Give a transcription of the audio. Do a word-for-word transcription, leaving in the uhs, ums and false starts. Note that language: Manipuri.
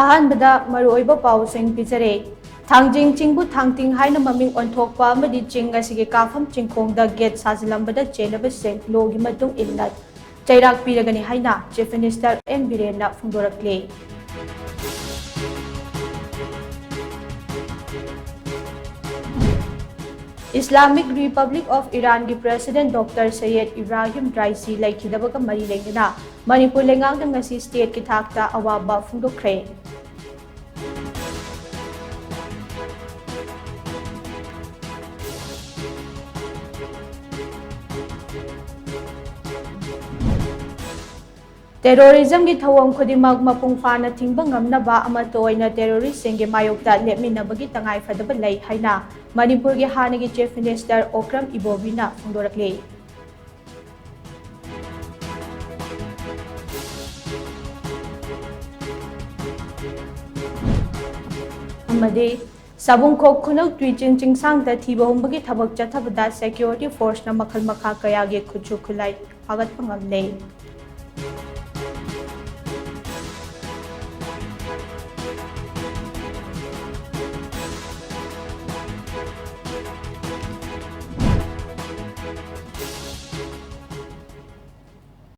ꯑꯍꯥꯟꯕꯗ ꯃꯔꯨꯑꯣꯏꯕ ꯄꯥꯎꯁꯤꯡ ꯄꯤꯖꯔꯦ꯫ ꯊꯥꯡꯖꯤꯡ ꯆꯤꯡꯕꯨ ꯊꯥꯡꯇꯤꯡ ꯍꯥꯏꯅ ꯃꯃꯤꯡ ꯑꯣꯟꯊꯣꯛꯄ ꯑꯃꯗꯤ ꯆꯤꯡ ꯑꯁꯤꯒꯤ ꯀꯥꯐꯝ ꯆꯤꯡꯈꯣꯡꯗ ꯒꯦꯠ ꯁꯥꯖꯤꯜꯂꯝꯕꯗ ꯆꯦꯟꯅꯕꯁꯤꯡ ꯂꯣꯒꯤ ꯃꯇꯨꯡ ꯏꯟꯅ ꯆꯩꯔꯥꯛ ꯄꯤꯔꯒꯅꯤ ꯍꯥꯏꯅ Chief Minister ꯑꯦꯟ ꯕꯤꯔꯦꯟꯅ ꯐꯣꯡꯗꯣꯔꯛꯂꯤ꯫ Islamic Republic of Iranꯒꯤ President Doctor Sayed Ibrahim Raisi ꯂꯩꯈꯤꯗꯕꯒ ꯃꯔꯤ ꯂꯩꯅꯅ ꯃꯅꯤꯄꯨꯔ ꯂꯩꯉꯥꯛꯅ ꯉꯁꯤ stateꯀꯤ ꯊꯥꯛꯇ ꯑꯋꯥꯕ ꯐꯣꯡꯗꯣꯛꯈ꯭ꯔꯦ꯫ Terrorismꯒꯤ ꯊꯧꯑꯣꯡ ꯈꯨꯗꯤꯡꯃꯛ ꯃꯄꯨꯡ ꯐꯥꯅ ꯊꯤꯡꯕ ꯉꯝꯅꯕ ꯑꯃꯠꯇ ꯑꯣꯏꯅ terroristꯁꯤꯡꯒꯤ ꯃꯥꯌꯣꯛꯇ ꯂꯦꯞꯃꯤꯟꯅꯕꯒꯤ ꯇꯉꯥꯏ ꯐꯗꯕ ꯂꯩ ꯍꯥꯏꯅ ꯃꯅꯤꯄꯨꯔꯒꯤ ꯍꯥꯟꯅꯒꯤ Chief Minister ꯑꯣꯀ꯭ꯔꯝ ꯏꯕꯣꯕꯤꯅ ꯐꯣꯡꯗꯣꯔꯛꯂꯤ꯫ ꯑꯃꯗꯤ ꯁꯥꯕꯨꯡꯈꯣꯛ ꯈꯨꯅꯧ ꯇꯨꯏꯆꯤꯡ ꯆꯤꯡꯁꯥꯡꯗ ꯊꯤꯕ ꯍꯨꯝꯕꯒꯤ ꯊꯕꯛ ꯆꯠꯊꯕꯗ security forceꯅ ꯃꯈꯜ ꯃꯈꯥ ꯀꯌꯥꯒꯤ ꯈꯨꯠꯁꯨ ꯈꯨꯠꯂꯥꯏ ꯐꯥꯒꯠꯄ ꯉꯝꯂꯦ꯫